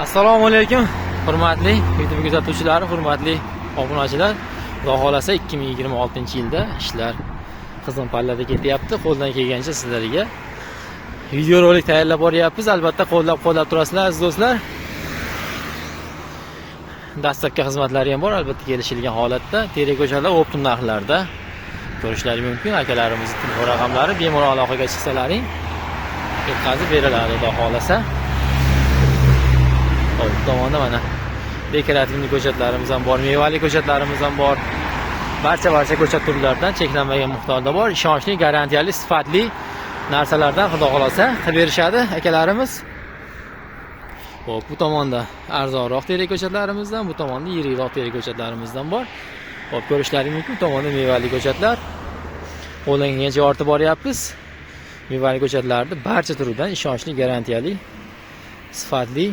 Assalomu alaykum, hurmatli YouTube kuzatuvchilari, hurmatli obunachilar. Xudo xolasa 2026-yilda ishlar qizg'in pallada ketyapti. Qo'ldan kelgancha sizlarga videorolik tayyorlab boryapmiz. Albatta qo'llab-quvvatlab turasizlar, aziz do'stlar. Dastlabki xizmatlari ham bor, albatta kelishilgan holatda terak ko'chalar optim narxlarda ko'rishlari mumkin. Akalarimizning telefon raqamlari, bemalol aloqaga chiqsalaring yetkazib beriladi, Xudo xolasa. Hop, bu tomonda mana dekorativniy ko'chatlarimiz ham bor, mevali ko'chatlarimiz ham bor. Barcha ko'chat turlaridan cheklanmagan miqdorda bor. Ishonchli, garantiyali, sifatli narsalardan Xudo xolasa qilib berishadi akalarimiz. Hop, bu tomonda arzonroq terak ko'chatlarimizdan, bu tomonda yirikroq terak ko'chatlarimizdan bor. Hop, ko'rishlaring mumkin, bu tomonda mevali ko'chatlar. Qo'ldan kelgancha yoritib boryapmiz. Mevali ko'chatlarni barcha turidan ishonchli, garantiyali, sifatli,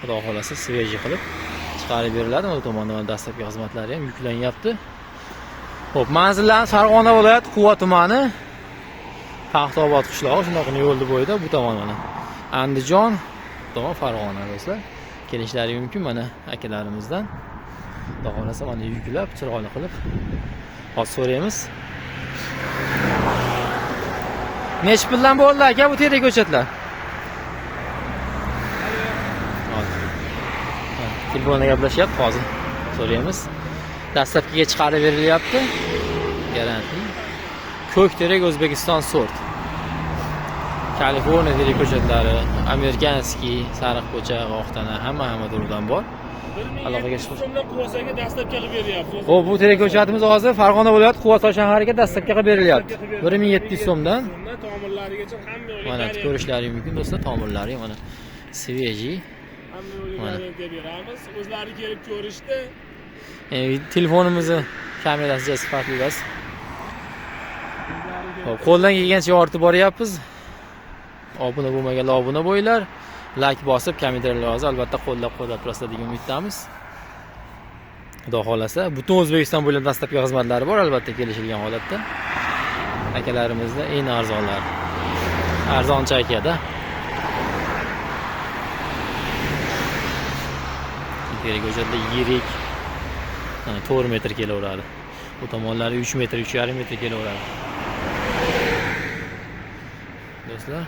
Xudo xolasa свежий qilib chiqarib beriladi. Bu tomonda mana dastlabki xizmatlari ham yuklanyapti. Xo'p, manzillarimiz Farg'ona viloyati Quva tumani, Paxtaobod qishlog'i, shundoq yo'lni bo'yida, bu tomon mana Andijon, bu tomon Farg'ona do'stlar. Kelishlari mumkin mana akalarimizdan. Xudo xolasa mana yuklab, chiroyli qilib hozir so'raymiz. Nechi puldan bo'ldi aka bu terak ko'chatlar? Hozir. Ha, telefonda gaplashyapti hozir. So'raymiz. Dastlabkiga chiqarib berilyapti. Garanti. Ko'k terak O'zbekiston sort. Kaliforniya terak ko'chatlari, американский, sariq ko'cha, oqtana hamma turidan bor. Aloqaga chiqish. So'mdan Quvasoyga dastlabki qilib beryapmiz. Xo'p, bu terak ko'chatimiz hozir Farg'ona viloyati Quvasoy shahariga dastlabki qilib berilyapti. 1700 so'mdan. So'mdan tomirlarigacha hamma yo'lga Mana ko'rishlari mumkin do'stlar, tomirlari mana свежий. Hamma yo'lga Mana. garantiya beramiz. O'zlari kelib ko'rishdi. Telefonimizni kamerasi juda sifatli emas. Xo'p, qo'ldan kelgancha yoritib boryapmiz. Obuna bo'lmaganlar obuna bo'linglar. Like bosib, kommentariyalar yozib, albatta qo'llab-quvvatlab turasizlar degan umiddamiz. Xudo xolasa, butun O'zbekiston bo'ylab dastlabki xizmatlari bor, albatta kelishilgan holatda. Akalarimizda eng arzonlari. Arzonchi akada. Terak ko'chatlar yirik. Mana 4 metr kelaveradi. Bu tomonlari 3 metr, 3,5 metr kelaveradi. Do'stlar,